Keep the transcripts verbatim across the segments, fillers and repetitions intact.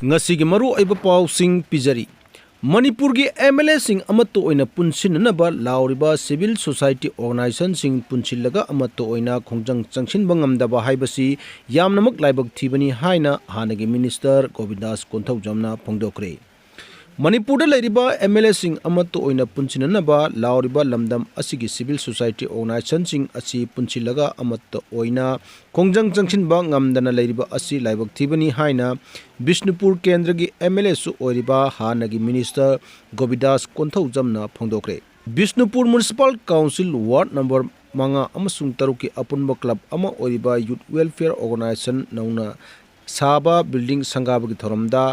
ꯉꯁꯤꯒꯤ ꯃꯔꯨꯑꯣꯏꯕ ꯄꯥꯎꯁꯤꯡ ꯄꯤꯖꯔꯤ꯫ ꯃꯅꯤꯄꯨꯔꯒꯤ ꯑꯦꯝ ꯑꯦꯜ ꯑꯦꯁꯤꯡ ꯑꯃꯠꯇ ꯑꯣꯏꯅ ꯄꯨꯟꯁꯤꯟꯅꯅꯕ ꯂꯥꯎꯔꯤꯕ civil society organizationꯁꯤꯡ ꯄꯨꯟꯁꯤꯜꯂꯒ ꯑꯃꯠꯇ ꯑꯣꯏꯅ ꯈꯣꯡꯖꯪ ꯆꯪꯁꯤꯟꯕ ꯉꯝꯗꯕ ꯍꯥꯏꯕꯁꯤ ꯌꯥꯝꯅꯃꯛ ꯂꯥꯏꯕꯛ ꯊꯤꯕꯅꯤ ꯍꯥꯏꯅ ꯍꯥꯟꯅꯒꯤ ꯃꯤꯅꯤꯁꯇꯔ ꯒꯣꯕꯤꯟꯗꯥꯁ ꯀꯣꯟꯊꯧꯖꯝꯅ ꯐꯣꯡꯗꯣꯛꯈ꯭ꯔꯦ꯫ ꯃꯅꯤꯄꯨꯔꯗ ꯂꯩꯔꯤꯕ ꯑꯦꯝ ꯑꯦꯜ ꯑꯦꯁꯤꯡ ꯑꯃꯠꯇ ꯑꯣꯏꯅ ꯄꯨꯟꯁꯤꯟꯅꯅꯕ ꯂꯥꯎꯔꯤꯕ ꯂꯝꯗꯝ ꯑꯁꯤꯒꯤ civil society organizationꯁꯤꯡ ꯑꯁꯤ ꯄꯨꯟꯁꯤꯜꯂꯒ ꯑꯃꯠꯇ ꯑꯣꯏꯅ ꯈꯣꯡꯖꯪ ꯆꯪꯁꯤꯟꯕ ꯉꯝꯗꯅ ꯂꯩꯔꯤꯕ ꯑꯁꯤ ꯂꯥꯏꯕꯛ ꯊꯤꯕꯅꯤ ꯍꯥꯏꯅ ꯕꯤꯁꯅꯨꯄꯨꯔ ꯀꯦꯟꯗ꯭ꯔꯒꯤ ꯑꯦꯝ ꯑꯦꯜ ꯑꯦꯁꯨ ꯑꯣꯏꯔꯤꯕ ꯍꯥꯟꯅꯒꯤ ꯃꯤꯅꯤꯁꯇꯔ ꯒꯣꯕꯤꯟꯗꯥꯁ ꯀꯣꯟꯊꯧꯖꯝꯅ ꯐꯣꯡꯗꯣꯛꯈ꯭ꯔꯦ꯫ Bishnupur municipal council ward number ꯃꯉꯥ ꯑꯃꯁꯨꯡ ꯇꯔꯨꯛꯀꯤ ꯑꯄꯨꯟꯕ ꯀ꯭ꯂꯕ ꯑꯃ ꯑꯣꯏꯔꯤꯕ ꯌꯨꯠ ꯋꯦꯜꯐꯤꯌꯔ ꯑꯣꯔꯒꯅꯥꯏꯖꯦꯁꯟ ꯅꯧꯅ ꯁꯥꯕ ꯕꯤꯜꯗꯤꯡ ꯁꯪꯒꯥꯕꯒꯤ ꯊꯧꯔꯝꯗ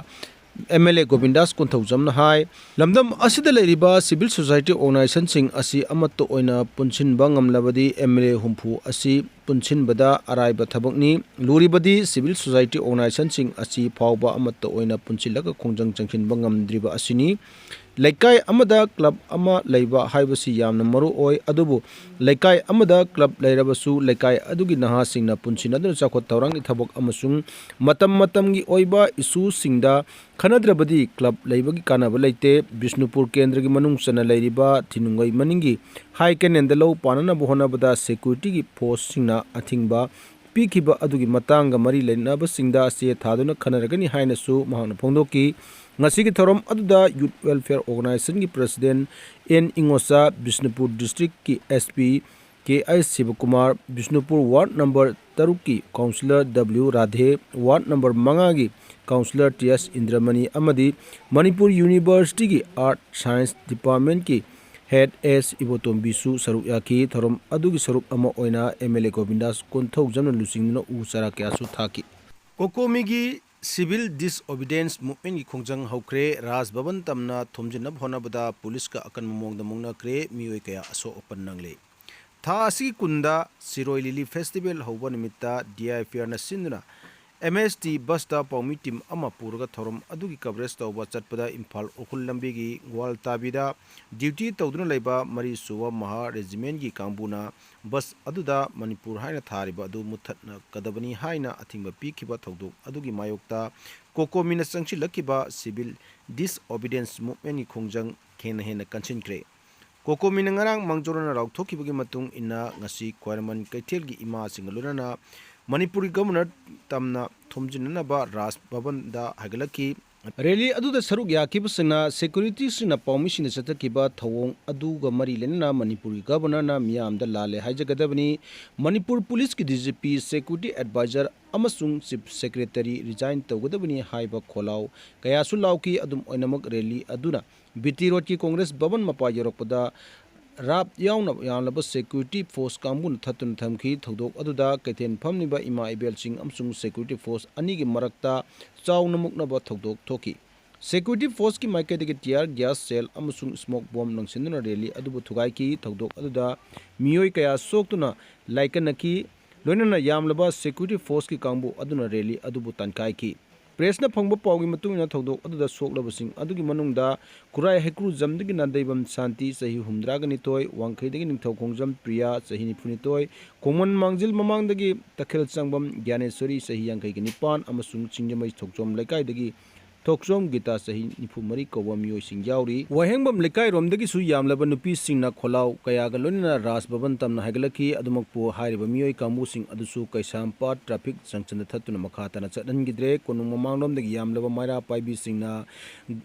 ꯑꯦꯝ ꯑꯦꯜ ꯑꯦ ꯒꯣꯕꯤꯟꯗꯥꯁ ꯀꯣꯟꯊꯧꯖꯝꯅ ꯍꯥꯏ, ꯂꯝꯗꯝ ꯑꯁꯤꯗ ꯂꯩꯔꯤꯕ civil society organizationꯁꯤꯡ ꯑꯁꯤ ꯑꯃꯠꯇ ꯑꯣꯏꯅ ꯄꯨꯟꯁꯤꯟꯕ ꯉꯝꯂꯕꯗꯤ ꯑꯦꯝ ꯑꯦꯜ ꯑꯦ ꯍꯨꯝꯐꯨ ꯑꯁꯤ ꯄꯨꯟꯁꯤꯟꯕꯗ ꯑꯔꯥꯏꯕ ꯊꯕꯛꯅꯤ꯫ ꯂꯨꯔꯤꯕꯗꯤ civil society organizationꯁꯤꯡ ꯑꯁꯤ ꯐꯥꯎꯕ ꯑꯃꯠꯇ ꯑꯣꯏꯅ ꯄꯨꯟꯁꯤꯜꯂꯒ ꯈꯣꯡꯖꯪ ꯆꯪꯁꯤꯟꯕ ꯉꯝꯗ꯭ꯔꯤꯕ ꯑꯁꯤꯅꯤ꯫ ꯂꯩꯀꯥꯏ ꯑꯃꯗ ꯀ꯭ꯂꯕ ꯑꯃ ꯂꯩꯕ ꯍꯥꯏꯕꯁꯤ ꯌꯥꯝꯅ ꯃꯔꯨ ꯑꯣꯏ, ꯑꯗꯨꯕꯨ ꯂꯩꯀꯥꯏ ꯑꯃꯗ ꯀ꯭ꯂꯕ ꯂꯩꯔꯕꯁꯨ ꯂꯩꯀꯥꯏ ꯑꯗꯨꯒꯤ ꯅꯍꯥꯁꯤꯡꯅ ꯄꯨꯟꯁꯤꯟꯅꯗꯨꯅ ꯆꯥꯎꯈꯠ ꯊꯧꯔꯥꯡꯒꯤ ꯊꯕꯛ ꯑꯃꯁꯨꯡ ꯃꯇꯝ ꯃꯇꯝꯒꯤ ꯑꯣꯏꯕ ꯏꯁꯨꯁꯤꯡꯗ ꯈꯟꯅꯗ꯭ꯔꯕꯗꯤ ꯀ꯭ꯂꯕ ꯂꯩꯕꯒꯤ ꯀꯥꯟꯅꯕ ꯂꯩꯇꯦ꯫ ꯕꯤꯁꯅꯨꯄꯨꯔ ꯀꯦꯟꯗ꯭ꯔꯒꯤ ꯃꯅꯨꯡ ꯆꯟꯅ ꯂꯩꯔꯤꯕ ꯊꯤꯅꯨꯡꯒꯩ ꯃꯅꯤꯡꯒꯤ ꯍꯥꯏ ꯀꯦꯅꯦꯜꯗ ꯂꯧ ꯄꯥꯟꯅꯅꯕ ꯍꯣꯠꯅꯕꯗ ꯁꯦꯀ꯭ꯌꯨꯔꯤꯇꯤꯒꯤ ꯐꯣꯔꯁꯁꯤꯡꯅ ꯑꯊꯤꯡꯕ ꯄꯤꯈꯤꯕ ꯑꯗꯨꯒꯤ ꯃꯇꯥꯡꯒ ꯃꯔꯤ ꯂꯩꯅꯕꯁꯤꯡꯗ ꯆꯦ ꯊꯥꯗꯨꯅ ꯈꯟꯅꯔꯒꯅꯤ ꯍꯥꯏꯅꯁꯨ ꯃꯍꯥꯛꯅ ꯐꯣꯡꯗꯣꯛꯈꯤ꯫ ꯉꯁꯤꯒꯤ ꯊꯧꯔꯝ ꯑꯗꯨꯗ ꯌꯨꯠ ꯋꯦꯜꯐꯤꯌꯔ ꯑꯣꯔꯒꯅꯥꯏꯖꯦꯁꯟꯒꯤ ꯄ꯭ꯔꯁꯤꯗꯦꯟ ꯑꯦꯟ ꯏꯉꯣꯆꯥ, ꯕꯤꯁꯅꯨꯄꯨꯔ ꯗꯤꯁꯇ꯭ꯔꯤꯛꯀꯤ ꯑꯦꯁ ꯄꯤ ꯀꯦ ꯑꯥꯏ ꯁꯤꯕꯀꯨꯃꯥꯔ, ꯕꯤꯁꯅꯨꯄꯨꯔ ꯋꯥꯔꯗ ꯅꯝꯕꯔ ꯇꯔꯨꯛꯀꯤ counsellor W Radhe, ward number ꯃꯉꯥꯒꯤ ꯀꯥꯎꯟꯁꯤꯂꯔ ꯇꯤ ꯑꯦꯁ ꯏꯟꯗ꯭ꯔꯃꯅꯤ ꯑꯃꯗꯤ ꯃꯅꯤꯄꯨꯔ ꯌꯨꯅꯤꯚꯔꯁꯤꯇꯤꯒꯤ ꯑꯥꯔꯠ ꯁꯥꯏꯟꯁ ꯗꯤꯄꯥꯔꯠꯃꯦꯟꯠꯀꯤ ꯍꯦꯗ ꯑꯦꯁ ꯏꯕꯣꯇꯣꯝꯕꯤꯁꯨ ꯁꯔꯨꯛ ꯌꯥꯈꯤ꯫ ꯊꯧꯔꯝ ꯑꯗꯨꯒꯤ ꯁꯔꯨꯛ ꯑꯃ ꯑꯣꯏꯅ ꯑꯦꯝ ꯑꯦꯜ ꯑꯦ ꯒꯣꯕꯤꯟꯗꯥꯁ ꯀꯣꯟꯊꯧꯖꯝꯅ ꯂꯨꯆꯤꯡꯗꯨꯅ ꯎ ꯆꯥꯔꯥ ꯀꯌꯥꯁꯨ ꯊꯥꯈꯤ꯫ ꯀꯣꯀꯣꯃꯤꯒꯤ civil disobedience movementꯀꯤ ꯈꯣꯡꯖꯪ ꯍꯧꯈ꯭ꯔꯦ꯫ ꯔꯥꯖ ꯚꯕꯟ ꯇꯝꯅ ꯊꯣꯝꯖꯤꯟꯅꯕ ꯍꯣꯠꯅꯕꯗ ꯄꯨꯂꯤꯁꯀ ꯑꯀꯟꯕ ꯃꯑꯣꯡꯗ ꯃꯨꯛꯅꯈ꯭ꯔꯦ꯫ ꯃꯤꯑꯣꯏ ꯀꯌꯥ ꯑꯁꯣꯛ ꯑꯄꯟ ꯅꯪꯂꯦ꯫ ꯊꯥ ꯑꯁꯤꯒꯤ ꯀꯨꯟꯗ ꯁꯤꯔꯣꯏ ꯂꯤꯂꯤ ꯐꯦꯁꯇꯤꯚꯦꯜ ꯍꯧꯕ ꯅꯨꯃꯤꯠꯇ ꯗꯤ ꯑꯥꯏ ꯄꯤ ꯑꯥꯔꯅ ꯁꯤꯟꯗꯨꯅ ꯑꯦꯝ ꯑꯦꯁ ꯇꯤ ꯕꯁꯇ ꯄꯥꯎꯃꯤ ꯇꯤꯝ ꯑꯃ ꯄꯨꯔꯒ ꯊꯧꯔꯝ ꯑꯗꯨꯒꯤ ꯀꯚꯔꯦꯖ ꯇꯧꯕ ꯆꯠꯄꯗ ꯏꯝꯐꯥꯜ ꯎꯈ꯭ꯔꯨꯜ ꯂꯝꯕꯤꯒꯤ ꯒ꯭ꯋꯥꯜꯇꯥꯕꯤꯗ ꯗ꯭ꯌꯨꯇꯤ ꯇꯧꯗꯨꯅ ꯂꯩꯕ ꯃꯔꯤꯁꯨꯕ ꯃꯍꯥ ꯔꯦꯖꯤꯃꯦꯟꯠꯀꯤ ꯀꯥꯡꯕꯨꯅ ꯕꯁ ꯑꯗꯨꯗ ꯃꯅꯤꯄꯨꯔ ꯍꯥꯏꯅ ꯊꯥꯔꯤꯕ ꯑꯗꯨ ꯃꯨꯠꯊꯠꯅꯀꯗꯕꯅꯤ ꯍꯥꯏꯅ ꯑꯊꯤꯡꯕ ꯄꯤꯈꯤꯕ ꯊꯧꯗꯣꯛ ꯑꯗꯨꯒꯤ ꯃꯥꯌꯣꯛꯇ ꯀꯣꯀꯣꯃꯤꯅ ꯆꯪꯁꯤꯜꯂꯛꯈꯤꯕ civil disobedience movementꯀꯤ ꯈꯣꯡꯖꯪ ꯍꯦꯟꯅ ꯍꯦꯟꯅ ꯀꯟꯁꯤꯟꯈ꯭ꯔꯦ꯫ ꯀꯣꯀꯣꯃꯤꯅ ꯉꯔꯥꯡ ꯃꯥꯡꯖꯧꯅꯅ ꯂꯥꯎꯊꯣꯛꯈꯤꯕꯒꯤ ꯃꯇꯨꯡ ꯏꯟꯅ ꯉꯁꯤ ꯈ꯭ꯋꯥꯏꯔꯝꯕꯟ ꯀꯩꯊꯦꯜꯒꯤ ꯏꯃꯥꯁꯤꯡꯒ ꯂꯣꯏꯅꯅ ꯃꯅꯤꯄꯨꯔꯒꯤ ꯒꯕꯔꯅꯔ ꯇꯝꯅ ꯊꯣꯝꯖꯤꯟꯅꯅꯕ ꯔꯥꯖ ꯚꯕꯟꯗ ꯍꯥꯏꯒꯠꯂꯛꯈꯤ꯫ ꯔꯦꯂꯤ ꯑꯗꯨꯗ ꯁꯔꯨꯛ ꯌꯥꯈꯤꯕꯁꯤꯡꯅ ꯁꯦꯀ꯭ꯌꯨꯔꯤꯇꯤꯁꯤꯡꯅ ꯄꯥꯎꯃꯤꯁꯤꯡꯗ ꯆꯠꯊꯈꯤꯕ ꯊꯧꯑꯣꯡ ꯑꯗꯨꯒ ꯃꯔꯤ ꯂꯩꯅꯅ ꯃꯅꯤꯄꯨꯔꯒꯤ ꯒꯕꯔꯅꯔꯅ ꯃꯤꯌꯥꯝꯗ ꯂꯥꯜꯂꯦ ꯍꯥꯏꯖꯒꯗꯕꯅꯤ, ꯃꯅꯤꯄꯨꯔ ꯄꯨꯂꯤꯁꯀꯤ D G P, security advisor ꯑꯃꯁꯨꯡ chief secretary resign ꯇꯧꯒꯗꯕꯅꯤ ꯍꯥꯏꯕ ꯈꯣꯜꯂꯥꯎ ꯀꯌꯥꯁꯨ ꯂꯥꯎꯈꯤ꯫ ꯑꯗꯨꯝ ꯑꯣꯏꯅꯃꯛ, ꯔꯦꯂꯤ ꯑꯗꯨꯅ B T Roadꯀꯤ ꯀꯣꯡꯒ꯭ꯔꯦꯁ ꯚꯕꯟ ꯃꯄꯥ ꯌꯧꯔꯛꯄꯗ ꯔꯥꯞ ꯌꯥꯎꯅ ꯌꯥꯝꯂꯕ ꯁꯦꯀ꯭ꯌꯨꯔꯤꯇꯤ ꯐꯣꯔꯁ ꯀꯥꯡꯕꯨꯅ ꯊꯠꯇꯨꯅ ꯊꯝꯈꯤ꯫ ꯊꯧꯗꯣꯛ ꯑꯗꯨꯗ ꯀꯩꯊꯦꯜ ꯐꯝꯂꯤꯕ ꯏꯃꯥ ꯏꯕꯦꯜꯁꯤꯡ ꯑꯃꯁꯨꯡ ꯁꯦꯀ꯭ꯌꯨꯔꯤꯇꯤ ꯐꯣꯔꯁ ꯑꯅꯤꯒꯤ ꯃꯔꯛꯇ ꯆꯥꯎꯅ ꯃꯨꯛꯅꯕ ꯊꯧꯗꯣꯛ ꯊꯣꯛꯈꯤ꯫ ꯁꯦꯀ꯭ꯌꯨꯔꯤꯇꯤ ꯐꯣꯔꯁꯀꯤ ꯃꯥꯏꯀꯩꯗꯒꯤ tear gas shell ꯑꯃꯁꯨꯡ smoke bomb ꯂꯪꯁꯤꯟꯗꯨꯅ ꯔꯦꯂꯤ ꯑꯗꯨꯕꯨ ꯊꯨꯒꯥꯏꯈꯤ꯫ ꯊꯧꯗꯣꯛ ꯑꯗꯨꯗ ꯃꯤꯑꯣꯏ ꯀꯌꯥ ꯁꯣꯛꯇꯨꯅ ꯂꯥꯏꯀꯠꯅꯈꯤ꯫ ꯂꯣꯏꯅꯅ ꯌꯥꯝꯂꯕ ꯁꯦꯀ꯭ꯌꯨꯔꯤꯇꯤ ꯐꯣꯔꯁꯀꯤ ꯀꯥꯡꯕꯨ ꯑꯗꯨꯅ ꯔꯦꯂꯤ ꯑꯗꯨꯕꯨ ꯇꯥꯟꯈꯥꯏꯈꯤ꯫ ꯄ꯭ꯔꯦꯁꯅ ꯐꯪꯕ ꯄꯥꯎꯒꯤ ꯃꯇꯨꯡ ꯏꯟꯅ, ꯊꯧꯗꯣꯛ ꯑꯗꯨꯗ ꯁꯣꯛꯂꯕꯁꯤꯡ ꯑꯗꯨꯒꯤ ꯃꯅꯨꯡꯗ ꯈꯨꯔꯥꯏ ꯍꯩꯀ꯭ꯔꯨꯖꯝꯗꯒꯤ ꯅꯥꯗꯩꯕꯝ ꯁꯥꯟꯇꯤ, ꯆꯍꯤ ꯍꯨꯝꯗ꯭ꯔꯥꯒ ꯅꯤꯊꯣꯏ, ꯋꯥꯡꯈꯩꯗꯒꯤ ꯅꯤꯡꯊꯧꯈꯣꯡꯖꯝ ꯄ꯭ꯔꯤꯌꯥ, ꯆꯍꯤ ꯅꯤꯐꯨꯅꯤꯊꯣꯏ, ꯈꯣꯡꯃꯟ ꯃꯥꯡꯖꯤꯜ ꯃꯃꯥꯡꯗꯒꯤ ꯇꯈꯦꯜ ꯆꯪꯕꯝ ꯒ꯭ꯌꯥꯅꯦꯁꯣꯔꯤ, ꯆꯍꯤ ꯌꯥꯡꯈꯩꯒ ꯅꯤꯄꯥꯟ, ꯑꯃꯁꯨꯡ ꯆꯤꯡꯖꯃꯩ ꯊꯣꯛꯆꯣꯝ ꯂꯩꯀꯥꯏꯗꯒꯤ ꯊꯣꯛꯆꯣꯝ ꯒꯤꯇꯥ, ꯆꯍꯤ ꯅꯤꯐꯨ ꯃꯔꯤ ꯀꯧꯕ ꯃꯤꯑꯣꯏꯁꯤꯡ ꯌꯥꯎꯔꯤ꯫ ꯋꯥꯍꯦꯡꯕꯝ ꯂꯩꯀꯥꯏꯔꯣꯝꯗꯒꯤꯁꯨ ꯌꯥꯝꯂꯕ ꯅꯨꯄꯤꯁꯤꯡꯅ ꯈꯣꯜꯂꯥꯎ ꯀꯌꯥꯒ ꯂꯣꯏꯅꯅ ꯔꯥꯖ ꯚꯕꯟ ꯇꯝꯅ ꯍꯥꯏꯒꯠꯂꯛꯈꯤ꯫ ꯑꯗꯨꯃꯛꯄꯨ, ꯍꯥꯏꯔꯤꯕ ꯃꯤꯑꯣꯏ ꯀꯥꯡꯕꯨꯁꯤꯡ ꯑꯗꯨꯁꯨ ꯀꯩꯁꯥꯝꯄꯥꯠ traffic junction ꯊꯠꯇꯨꯅ ꯃꯈꯥ ꯇꯥꯅ ꯆꯠꯍꯟꯈꯤꯗ꯭ꯔꯦ꯫ ꯀꯣꯅꯨꯡ ꯃꯃꯥꯡꯂꯣꯝꯗꯒꯤ ꯌꯥꯝꯂꯕ ꯃꯩꯔꯥ ꯄꯥꯏꯕꯤꯁꯤꯡꯅ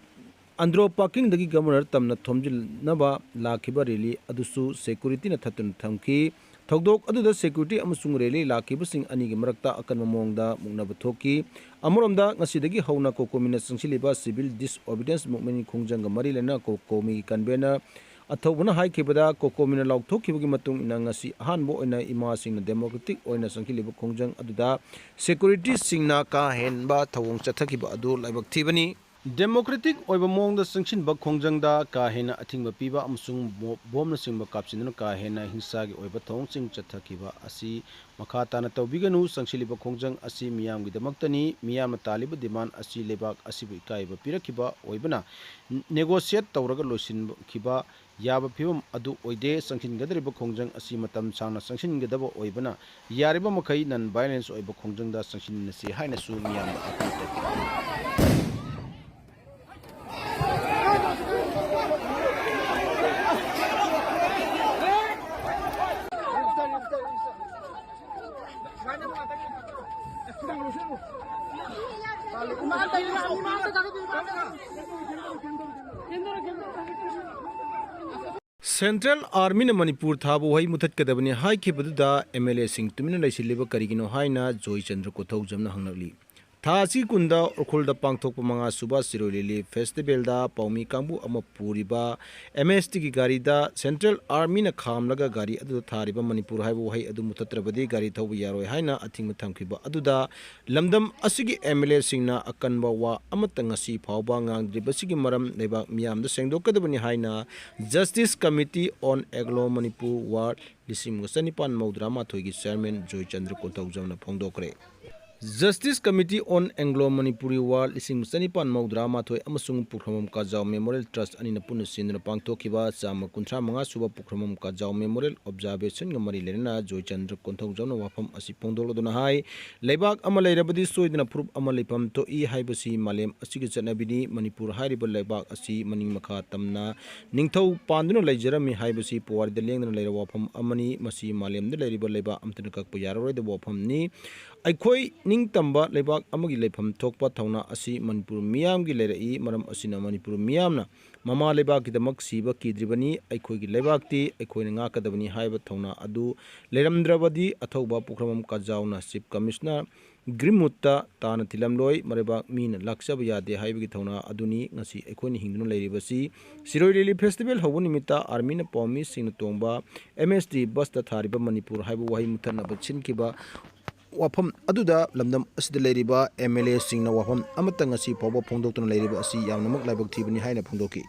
ꯑꯟꯗ꯭ꯔꯣ parkingꯗꯒꯤ ꯒꯕꯔꯅꯔ ꯇꯝꯅ ꯊꯣꯝꯖꯤꯟꯅꯕ ꯂꯥꯛꯈꯤꯕ ꯔꯦꯂꯤ ꯑꯗꯨꯁꯨ ꯁꯦꯀ꯭ꯌꯨꯔꯤꯇꯤꯅ ꯊꯠꯇꯨꯅ ꯊꯝꯈꯤ꯫ ꯊꯧꯗꯣꯛ ꯑꯗꯨꯗ ꯁꯦꯀ꯭ꯌꯨꯔꯤꯇꯤ ꯑꯃꯁꯨꯡ ꯔꯦꯂꯤ ꯂꯥꯛꯈꯤꯕꯁꯤꯡ ꯑꯅꯤꯒꯤ ꯃꯔꯛꯇ ꯑꯀꯟꯕ ꯃꯑꯣꯡꯗ ꯃꯨꯛꯅꯕ ꯊꯣꯛꯈꯤ꯫ ꯑꯃꯔꯣꯝꯗ, ꯉꯁꯤꯗꯒꯤ ꯍꯧꯅ ꯀꯣꯀꯣꯃꯤꯅ ꯆꯪꯁꯤꯜꯂꯤꯕ civil disobedience movementꯀꯤ ꯈꯣꯡꯖꯪꯒ ꯃꯔꯤ ꯂꯩꯅꯅ ꯀꯣꯀꯣꯃꯤꯒꯤ convener ꯑꯊꯧꯕꯅ ꯍꯥꯏꯈꯤꯕꯗ, ꯀꯣꯀꯣꯃꯤꯅ ꯂꯥꯎꯊꯣꯛꯈꯤꯕꯒꯤ ꯃꯇꯨꯡ ꯏꯟꯅ ꯉꯁꯤ ꯑꯍꯥꯟꯕ ꯑꯣꯏꯅ ꯏꯃꯥꯁꯤꯡꯅ democratic ꯑꯣꯏꯅ ꯆꯪꯁꯤꯜꯂꯤꯕ ꯈꯣꯡꯖꯪ ꯑꯗꯨꯗ ꯁꯦꯀ꯭ꯌꯨꯔꯤꯇꯤꯁꯤꯡꯅ ꯀꯥ ꯍꯦꯟꯕ ꯊꯧꯑꯣꯡ ꯆꯠꯊꯈꯤꯕ ꯑꯗꯨ ꯂꯥꯏꯕꯛ ꯊꯤꯕꯅꯤ꯫ Democratic ꯑꯣꯏꯕ ꯃꯑꯣꯡꯗ ꯆꯪꯁꯤꯟꯕ ꯈꯣꯡꯖꯪꯗ ꯀꯥ ꯍꯦꯟꯅ ꯑꯊꯤꯡꯕ ꯄꯤꯕ ꯑꯃꯁꯨꯡ ꯕꯣ-, ꯕꯣꯝꯅꯆꯤꯡꯕ ꯀꯥꯞꯁꯤꯟꯗꯨꯅ ꯀꯥ ꯍꯦꯟꯅ ꯍꯤꯡꯁꯥꯒꯤ ꯑꯣꯏꯕ ꯊꯧꯑꯣꯡꯁꯤꯡ ꯆꯠꯊꯈꯤꯕ ꯑꯁꯤ ꯃꯈꯥ ꯇꯥꯅ ꯇꯧꯕꯤꯒꯅꯨ꯫ ꯆꯪꯁꯤꯜꯂꯤꯕ ꯈꯣꯡꯖꯪ ꯑꯁꯤ ꯃꯤꯌꯥꯝꯒꯤꯗꯃꯛꯇꯅꯤ꯫ ꯃꯤꯌꯥꯝꯅ ꯇꯥꯜꯂꯤꯕ demand ꯑꯁꯤ ꯂꯩꯕꯥꯛ ꯑꯁꯤꯕꯨ ꯏꯀꯥꯏꯕ ꯄꯤꯔꯛꯈꯤꯕ ꯑꯣꯏꯕꯅ, negotiate ꯇꯧꯔꯒ ꯂꯣꯏꯁꯤꯟꯈꯤꯕ ꯌꯥꯕ ꯐꯤꯕꯝ ꯑꯗꯨ ꯑꯣꯏꯗꯦ꯫ ꯆꯪꯁꯤꯟꯒꯗꯧꯔꯤꯕ ꯈꯣꯡꯖꯪ ꯑꯁꯤ ꯃꯇꯝ ꯁꯥꯡꯅ ꯆꯪꯁꯤꯟꯒꯗꯕ ꯑꯣꯏꯕꯅ, ꯌꯥꯔꯤꯕ ꯃꯈꯩ non violence ꯑꯣꯏꯕ ꯈꯣꯡꯖꯪꯗ ꯆꯪꯁꯤꯟꯅꯁꯤ ꯍꯥꯏꯅꯁꯨ ꯃꯤꯌꯥꯝꯗ ꯑꯥꯄꯤꯜ ꯇꯧꯈꯤ꯫ Central Armyꯅ ꯃꯅꯤꯄꯨꯔ ꯊꯥꯕ ꯋꯥꯍꯩ ꯃꯨꯊꯠꯀꯗꯕꯅꯤ ꯍꯥꯏꯈꯤꯕꯗꯨꯗ M L Aꯁꯤꯡ ꯇꯨꯃꯤꯟꯅ ꯂꯩꯁꯤꯜꯂꯤꯕ ꯀꯔꯤꯒꯤꯅꯣ ꯍꯥꯏꯅ ꯖꯣꯏꯆꯟꯗ꯭ꯔ ꯀꯣꯟꯊꯧꯖꯝꯅ ꯍꯪꯂꯛꯂꯤ꯫ ꯊꯥ ꯑꯁꯤꯒꯤ ꯀꯨꯟꯗ ꯎꯈ꯭ꯔꯨꯜꯗ ꯄꯥꯡꯊꯣꯛꯄ ꯃꯉꯥ ꯁꯨꯕ ꯁꯤꯔꯣꯏ ꯂꯤꯂꯤ festivalꯗ ꯄꯥꯎꯃꯤ ꯀꯥꯡꯕꯨ ꯑꯃ ꯄꯨꯔꯤꯕ M S Tꯒꯤ ꯒꯥꯔꯤꯗ Central Armyꯅ ꯈꯥꯝꯂꯒ ꯒꯥꯔꯤ ꯑꯗꯨꯗ ꯊꯥꯔꯤꯕ ꯃꯅꯤꯄꯨꯔ ꯍꯥꯏꯕ ꯋꯥꯍꯩ ꯑꯗꯨ ꯃꯨꯊꯠꯇ꯭ꯔꯕꯗꯤ ꯒꯥꯔꯤ ꯊꯧꯕ ꯌꯥꯔꯣꯏ ꯍꯥꯏꯅ ꯑꯊꯤꯡꯕ ꯊꯝꯈꯤꯕ ꯑꯗꯨꯗ ꯂꯝꯗꯝ ꯑꯁꯤꯒꯤ M L Aꯁꯤꯡꯅ ꯑꯀꯟꯕ ꯋꯥ ꯑꯃꯠꯇ ꯉꯁꯤ ꯐꯥꯎꯕ ꯉꯥꯡꯗ꯭ꯔꯤꯕꯁꯤꯒꯤ ꯃꯔꯝ ꯂꯩꯕꯥꯛ ꯃꯤꯌꯥꯝꯗ ꯁꯦꯡꯗꯣꯛꯀꯗꯕꯅꯤ ꯍꯥꯏꯅ Justice Committee on Anglo Manipur War ꯂꯤꯁꯤꯡ ꯑꯃꯒ ꯆꯅꯤꯄꯥꯟ ꯃꯧꯗ꯭ꯔꯥ ꯃꯥꯊꯣꯏꯒꯤ chairman Joychandra ꯀꯣꯟꯊꯧꯖꯝꯅ ꯐꯣꯡꯗꯣꯛꯈ꯭ꯔꯦ꯫ Justice Committee on Anglo Manipuri War ꯂꯤꯁꯤꯡ ꯑꯃꯒ ꯆꯅꯤꯄꯥꯟ ꯃꯧꯗ꯭ꯔꯥ ꯃꯥꯊꯣꯏ ꯑꯃꯁꯨꯡ ꯄꯨꯈ꯭ꯔꯝꯕꯝ ꯀꯥꯖꯥꯎ Memorial Trust ꯑꯅꯤꯅ ꯄꯨꯟꯅ ꯁꯤꯟꯗꯨꯅ ꯄꯥꯡꯊꯣꯛꯈꯤꯕ ꯆꯥꯝꯃ ꯀꯨꯟꯊ꯭ꯔꯥ ꯃꯉꯥ ꯁꯨꯕ ꯄꯨꯈ꯭ꯔꯝꯕꯝ ꯀꯥꯖꯥꯎ Memorial Observationꯒ ꯃꯔꯤ ꯂꯩꯅꯅ ꯖꯣꯏꯆꯟꯗ꯭ꯔ ꯀꯣꯟꯊꯧꯖꯝꯅ ꯋꯥꯐꯝ ꯑꯁꯤ ꯐꯣꯡꯗꯣꯛꯂꯗꯨꯅ ꯍꯥꯏ, ꯂꯩꯕꯥꯛ ꯑꯃ ꯂꯩꯔꯕꯗꯤ ꯁꯣꯏꯗꯅ ꯐꯨꯔꯨꯞ ꯑꯃ ꯂꯩꯐꯝ ꯊꯣꯛꯏ ꯍꯥꯏꯕꯁꯤ ꯃꯥꯂꯦꯝ ꯑꯁꯤꯒꯤ ꯆꯠꯅꯕꯤꯅꯤ꯫ ꯃꯅꯤꯄꯨꯔ ꯍꯥꯏꯔꯤꯕ ꯂꯩꯕꯥꯛ ꯑꯁꯤ ꯃꯅꯤꯡ ꯃꯈꯥ ꯇꯝꯅ ꯅꯤꯡꯊꯧ ꯄꯥꯟꯗꯨꯅ ꯂꯩꯖꯔꯝꯃꯤ ꯍꯥꯏꯕꯁꯤ ꯄꯨꯋꯥꯔꯤꯗ ꯂꯦꯡꯗꯅ ꯂꯩꯔꯕ ꯋꯥꯐꯝ ꯑꯃꯅꯤ꯫ ꯃꯁꯤ ꯃꯥꯂꯦꯝꯗ ꯂꯩꯔꯤꯕ ꯂꯩꯕꯥꯛ ꯑꯃꯠꯇꯅ ꯀꯛꯄ ꯌꯥꯔꯔꯣꯏꯗꯕ ꯋꯥꯐꯝꯅꯤ꯫ ꯑꯩꯈꯣꯏ ꯅꯤꯡꯇꯝꯕ ꯂꯩꯕꯥꯛ ꯑꯃꯒꯤ ꯂꯩꯐꯝ ꯊꯣꯛꯄ ꯊꯧꯅꯥ ꯑꯁꯤ ꯃꯅꯤꯄꯨꯔ ꯃꯤꯌꯥꯝꯒꯤ ꯂꯩꯔꯛꯏ꯫ ꯃꯔꯝ ꯑꯁꯤꯅ ꯃꯅꯤꯄꯨꯔ ꯃꯤꯌꯥꯝꯅ ꯃꯃꯥ ꯂꯩꯕꯥꯛꯀꯤꯗꯃꯛ ꯁꯤꯕ ꯀꯤꯗ꯭ꯔꯤꯕꯅꯤ꯫ ꯑꯩꯈꯣꯏꯒꯤ ꯂꯩꯕꯥꯛꯇꯤ ꯑꯩꯈꯣꯏꯅ ꯉꯥꯛꯀꯗꯕꯅꯤ ꯍꯥꯏꯕ ꯊꯧꯅꯥ ꯑꯗꯨ ꯂꯩꯔꯝꯗ꯭ꯔꯕꯗꯤ ꯑꯊꯧꯕ ꯄꯨꯈ꯭ꯔꯝꯕꯝ ꯀꯥꯖꯥꯎꯅ Chief Commissioner ꯒ꯭ꯔꯤꯟꯋꯨꯗꯇ ꯇꯥꯅ ꯊꯤꯜꯂꯝꯂꯣꯏ꯫ ꯃꯔꯩꯕꯥꯛ ꯃꯤꯅ ꯂꯥꯛꯆꯕ ꯌꯥꯗꯦ ꯍꯥꯏꯕꯒꯤ ꯊꯧꯅꯥ ꯑꯗꯨꯅꯤ ꯉꯁꯤ ꯑꯩꯈꯣꯏꯅ ꯍꯤꯡꯗꯨꯅ ꯂꯩꯔꯤꯕꯁꯤ꯫ ꯁꯤꯔꯣꯏ ꯂꯤꯂꯤ festival ꯍꯧꯕ ꯅꯨꯃꯤꯠꯇ Armyꯅ ꯄꯥꯎꯃꯤꯁꯤꯡꯅ ꯇꯣꯡꯕ M S T busꯇ ꯊꯥꯔꯤꯕ ꯃꯅꯤꯄꯨꯔ ꯍꯥꯏꯕ ꯋꯥꯍꯩ ꯃꯨꯊꯠꯅꯕ ꯁꯤꯟꯈꯤꯕ ꯋꯥꯐꯝ ꯑꯗꯨꯗ ꯂꯝꯗꯝ ꯑꯁꯤꯗ ꯂꯩꯔꯤꯕ M L Aꯁꯤꯡꯅ ꯋꯥꯐꯝ ꯑꯃꯠꯇ ꯉꯁꯤ ꯐꯥꯎꯕ ꯐꯣꯡꯗꯣꯛꯇꯨꯅ ꯂꯩꯔꯤꯕ ꯑꯁꯤ ꯌꯥꯝꯅꯃꯛ ꯂꯥꯏꯕꯛ ꯊꯤꯕꯅꯤ ꯍꯥꯏꯅ ꯐꯣꯡꯗꯣꯛꯈꯤ꯫